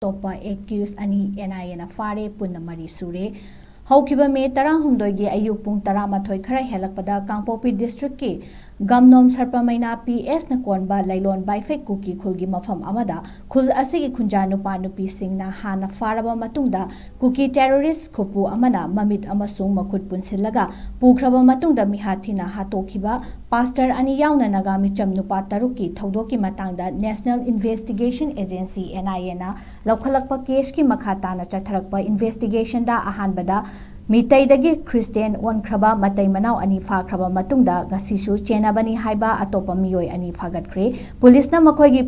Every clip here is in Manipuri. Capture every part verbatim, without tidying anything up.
ꯑꯇꯣꯞꯄ accused ꯑꯅꯤ NIAꯅ ꯐꯥꯔꯦ, ꯄꯨꯟꯅ ꯃꯔꯤ ꯁꯨꯔꯦ꯫ ꯍꯧꯈꯤꯕ ꯃꯦ ꯇꯔꯥꯍꯨꯝꯗꯣꯏꯒꯤ ꯑꯌꯨꯛ ꯄꯨꯡ ꯇꯔꯥꯃꯥꯊꯣꯏ ꯈꯔ ꯍꯦꯜꯂꯛꯄꯗ ꯀꯥꯡꯄꯣꯛꯄꯤ districtꯀꯤ ꯒꯝꯅꯣꯝ ꯁꯔꯄꯃꯩꯅꯥ PS ꯅ ꯀꯣꯟꯕ ꯂꯩꯂꯣꯟ ꯕꯥꯏꯐꯩ ꯀꯨꯀꯤ ꯈꯨꯜꯒꯤ ꯃꯐꯝ ꯑꯃꯗ ꯈꯨꯜ ꯑꯁꯤꯒꯤ ꯈꯨꯟꯖꯥ ꯅꯨꯄꯥ ꯅꯨꯄꯤꯁꯤꯡꯅ ꯍꯥꯟꯅ ꯐꯥꯔꯕ ꯃꯇꯨꯡꯗ ꯀꯨꯀꯤ terrorist ꯈꯨꯄꯨ ꯑꯃꯅ ꯃꯃꯤꯠ ꯑꯃꯁꯨꯡ ꯃꯈꯨꯠ ꯄꯨꯟꯁꯤꯜꯂꯒ ꯄꯨꯈ꯭ꯔꯕ ꯃꯇꯨꯡꯗ ꯃꯤꯍꯥꯠ ꯊꯤꯅ ꯍꯥꯠꯇꯣꯛꯈꯤꯕ ꯄꯥꯁꯇꯔ ꯑꯅꯤ ꯌꯥꯎꯅ ꯅꯥꯒꯥ ꯃꯤꯆꯝ ꯅꯨꯄꯥ ꯇꯔꯨꯛꯀꯤ ꯊꯧꯗꯣꯛꯀꯤ ꯃꯇꯥꯡꯗ National Investigation Agency NIAꯅ ꯂꯧꯈꯠꯂꯛꯄ caseꯀꯤ ꯃꯈꯥ ꯇꯥꯅ ꯆꯠꯊꯔꯛꯄ investigationꯗ ꯑꯍꯥꯟꯕꯗ ꯃꯤꯇꯩꯗꯒꯤ Christian ꯑꯣꯟꯈ꯭ꯔꯕ ꯃꯇꯩ ꯃꯅꯥꯎ ꯑꯅꯤ ꯐꯥꯈ꯭ꯔꯕ ꯃꯇꯨꯡꯗ ꯉꯁꯤꯁꯨ ꯆꯦꯟꯅꯕꯅꯤ ꯍꯥꯏꯕ ꯑꯇꯣꯞꯄ ꯃꯤꯑꯣꯏ ꯑꯅꯤ ꯐꯥꯒꯠꯈ꯭ꯔꯦ꯫ ꯄꯨꯂꯤꯁꯅ ꯃꯈꯣꯏꯒꯤ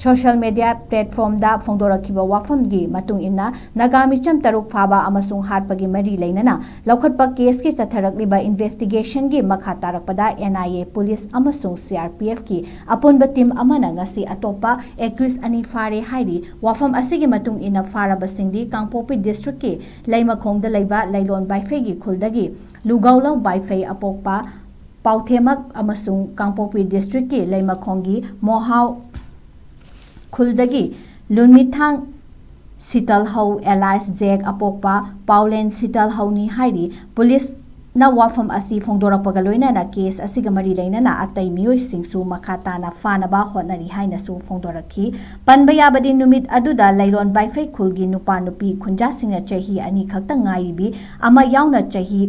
social media platformꯗ ꯐꯣꯡꯗꯣꯔꯛꯈꯤꯕ ꯋꯥꯐꯝꯒꯤ ꯃꯇꯨꯡ ꯏꯟꯅ, ꯅꯥꯒꯥ ꯃꯤꯆꯝ ꯇꯔꯨꯛ ꯐꯥꯕ ꯑꯃꯁꯨꯡ ꯍꯥꯠꯄꯒꯤ ꯃꯔꯤ ꯂꯩꯅꯅ ꯂꯧꯈꯠꯄ caseꯀꯤ ꯆꯠꯊꯔꯛꯂꯤꯕ investigationꯒꯤ ꯃꯈꯥ ꯇꯥꯔꯛꯄꯗ NIA, ꯄꯨꯂꯤꯁ ꯑꯃꯁꯨꯡ CRPFꯀꯤ ꯑꯄꯨꯟꯕ team ꯑꯃꯅ ꯉꯁꯤ ꯑꯇꯣꯞꯄ accused ꯑꯅꯤ ꯐꯥꯔꯦ ꯍꯥꯏꯔꯤ꯫ ꯋꯥꯐꯝ ꯑꯁꯤꯒꯤ ꯃꯇꯨꯡ ꯏꯟꯅ ꯐꯥꯔꯕꯁꯤꯡꯗꯤ ꯀꯥꯡꯄꯣꯛꯄꯤ districtꯀꯤ ꯂꯩꯃꯈꯣꯡꯗ ꯂꯩꯕ ꯂꯩꯂꯣꯟ ꯕꯥꯏꯐꯩꯒꯤ ꯈꯨꯜꯗꯒꯤ ꯂꯨꯒꯥꯎꯂꯧ ꯕꯥꯏꯐꯩ ꯑꯄꯣꯛꯄ ꯄꯥꯎꯊꯦꯃꯛ ꯑꯃꯁꯨꯡ ꯀꯥꯡꯄꯣꯛꯄꯤ districtꯀꯤ ꯂꯩꯃꯈꯣꯡꯒꯤ ꯃꯣꯍꯥꯎ ꯈꯨꯜꯗꯒꯤ ꯂꯨꯟꯃꯤꯊꯥꯡ ꯁꯤꯇꯜꯍꯧ alias ꯖꯦꯛ ꯑꯄꯣꯛꯄ ꯄꯥꯎꯂꯦꯟ ꯁꯤꯇꯜꯍꯧꯅꯤ ꯍꯥꯏꯔꯤ꯫ ꯄꯨꯂꯤꯁꯅ ꯋꯥꯐꯝ ꯑꯁꯤ ꯐꯣꯡꯗꯣꯔꯛꯄꯒ ꯂꯣꯏꯅꯅ case ꯑꯁꯤꯒ ꯃꯔꯤ ꯂꯩꯅꯅ ꯑꯇꯩ ꯃꯤꯑꯣꯏꯁꯤꯡꯁꯨ ꯃꯈꯥ ꯇꯥꯅ ꯐꯥꯅꯕ ꯍꯣꯠꯅꯔꯤ ꯍꯥꯏꯅꯁꯨ ꯐꯣꯡꯗꯣꯔꯛꯈꯤ꯫ ꯄꯟꯕ ꯌꯥꯕꯗꯤ, ꯅꯨꯃꯤꯠ ꯑꯗꯨꯗ ꯂꯩꯂꯣꯟ ꯕꯥꯏꯐꯩ ꯈꯨꯜꯒꯤ ꯅꯨꯄꯥ ꯅꯨꯄꯤ ꯈꯨꯟꯖꯥꯁꯤꯡꯅ ꯆꯍꯤ ꯑꯅꯤ ꯈꯛꯇ ꯉꯥꯏꯔꯤꯕꯤ ꯑꯃ ꯌꯥꯎꯅ ꯆꯍꯤ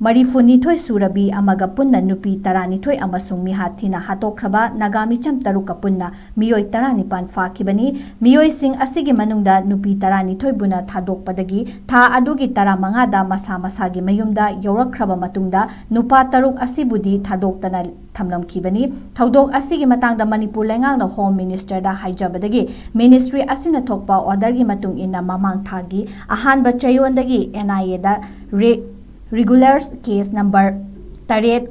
ꯃꯔꯤꯐꯨꯅꯤꯊꯣꯏ ꯁꯨꯔꯕꯤ ꯑꯃꯒ ꯄꯨꯟꯅ ꯅꯨꯄꯤ ꯇꯔꯥꯅꯤꯊꯣꯏ ꯑꯃꯁꯨꯡ ꯃꯤꯍꯥꯠ ꯊꯤꯅ ꯍꯥꯠꯇꯣꯛꯈ꯭ꯔꯕ ꯅꯥꯒꯥ ꯃꯤꯆꯝ ꯇꯔꯨꯛꯀ ꯄꯨꯟꯅ ꯃꯤꯑꯣꯏ ꯇꯔꯥꯅꯤꯄꯥꯟ ꯐꯥꯈꯤꯕꯅꯤ꯫ ꯃꯤꯑꯣꯏꯁꯤꯡ ꯑꯁꯤꯒꯤ ꯃꯅꯨꯡꯗ ꯅꯨꯄꯤ ꯇꯔꯥꯅꯤꯊꯣꯏꯕꯨꯅ ꯊꯥꯗꯣꯛꯄꯗꯒꯤ ꯊꯥ ꯑꯗꯨꯒꯤ ꯇꯔꯥꯃꯉꯥꯗ ꯃꯁꯥ ꯃꯁꯥꯒꯤ ꯃꯌꯨꯝꯗ ꯌꯧꯔꯛꯈ꯭ꯔꯕ ꯃꯇꯨꯡꯗ ꯅꯨꯄꯥ ꯇꯔꯨꯛ ꯑꯁꯤꯕꯨꯗꯤ ꯊꯥꯗꯣꯛꯇꯅ ꯊꯝꯂꯝꯈꯤꯕꯅꯤ꯫ ꯊꯧꯗꯣꯛ ꯑꯁꯤꯒꯤ ꯃꯇꯥꯡꯗ ꯃꯅꯤꯄꯨꯔ ꯂꯩꯉꯥꯛꯅ Home Ministerꯗ ꯍꯥꯏꯖꯕꯗꯒꯤ ministry ꯑꯁꯤꯅ ꯊꯣꯛꯄ orderꯒꯤ ꯃꯇꯨꯡ ꯏꯟꯅ ꯃꯃꯥꯡ ꯊꯥꯒꯤ ꯑꯍꯥꯟꯕ ꯆꯌꯣꯜꯗꯒꯤ NIAꯗ ꯔꯦ-, regular case number ꯇꯔꯦꯠ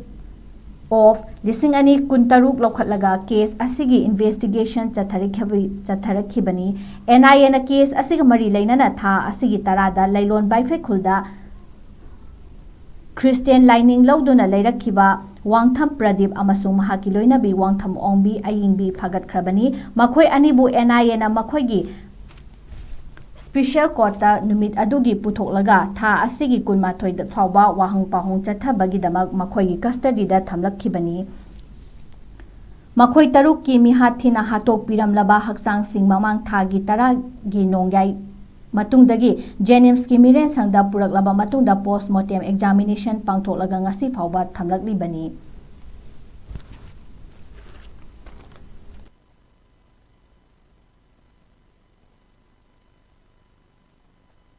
of ꯂꯤꯁꯤꯡ ꯑꯅꯤ ꯀꯨꯟꯇꯔꯨꯛ ꯂꯧꯈꯠꯂꯒ case ꯑꯁꯤꯒꯤ investigation ꯆꯠꯊꯔꯛꯈꯤꯕ-, ꯆꯠꯊꯔꯛꯈꯤꯕꯅꯤ꯫ NIAꯅ case ꯑꯁꯤꯒ ꯃꯔꯤ ꯂꯩꯅꯅ ꯊꯥ ꯑꯁꯤꯒꯤ ꯇꯔꯥꯗ ꯂꯩꯂꯣꯟ ꯕꯥꯏꯐꯩ ꯈꯨꯜꯗ ꯈ꯭ꯔꯤꯁꯇꯤꯌꯥꯟ ꯂꯥꯏꯅꯤꯡ ꯂꯧꯗꯨꯅ ꯂꯩꯔꯛꯈꯤꯕ ꯋꯥꯡꯊꯝ ꯄ꯭ꯔꯗꯤꯞ ꯑꯃꯁꯨꯡ ꯃꯍꯥꯛꯀꯤ ꯂꯣꯏꯅꯕꯤ ꯋꯥꯡꯊꯝ ꯑꯣꯡꯕꯤ ꯑꯌꯤꯡꯕꯤ ꯐꯥꯒꯠꯈ꯭ꯔꯕꯅꯤ꯫ ꯃꯈꯣꯏ ꯑꯅꯤꯕꯨ ꯑꯦꯟ ꯑꯥꯏ ꯑꯦꯅ ꯃꯈꯣꯏꯒꯤ ꯁ꯭ꯄꯦꯁꯤꯌꯦꯜ ꯀꯣꯔꯠꯇ ꯅꯨꯃꯤꯠ ꯑꯗꯨꯒꯤ ꯄꯨꯊꯣꯛꯂꯒ ꯊꯥ ꯑꯁꯤꯒꯤ ꯀꯨꯟꯃꯥꯊꯣꯏ ꯐꯥꯎꯕ ꯋꯥꯍꯪ ꯄꯥꯎꯍꯪ ꯆꯠꯊꯕꯒꯤꯗꯃꯛ ꯃꯈꯣꯏꯒꯤ ꯀꯁꯇꯗꯤꯗ ꯊꯝꯂꯛꯈꯤꯕꯅꯤ꯫ ꯃꯈꯣꯏ ꯇꯔꯨꯛꯀꯤ ꯃꯤꯍꯥꯠ ꯊꯤꯅ ꯍꯥꯠꯇꯣꯛꯄꯤꯔꯝꯂꯕ ꯍꯛꯆꯥꯡꯁꯤꯡ ꯃꯃꯥꯡ ꯊꯥꯒꯤ ꯇꯔꯥꯒꯤ ꯅꯣꯡꯌꯥꯏ ꯃꯇꯨꯡꯗꯒꯤ ꯖꯦꯅꯤꯝꯁꯀꯤ ꯃꯤꯔꯦꯟꯁꯪꯗ ꯄꯨꯔꯛꯂꯕ ꯃꯇꯨꯡꯗ ꯄꯣꯁꯃꯣꯔꯇꯦꯝ ꯑꯦꯛꯖꯥꯃꯤꯅꯦꯁꯟ ꯄꯥꯡꯊꯣꯛꯂꯒ ꯉꯁꯤ ꯐꯥꯎꯕ ꯊꯝꯂꯛꯂꯤꯕꯅꯤ꯫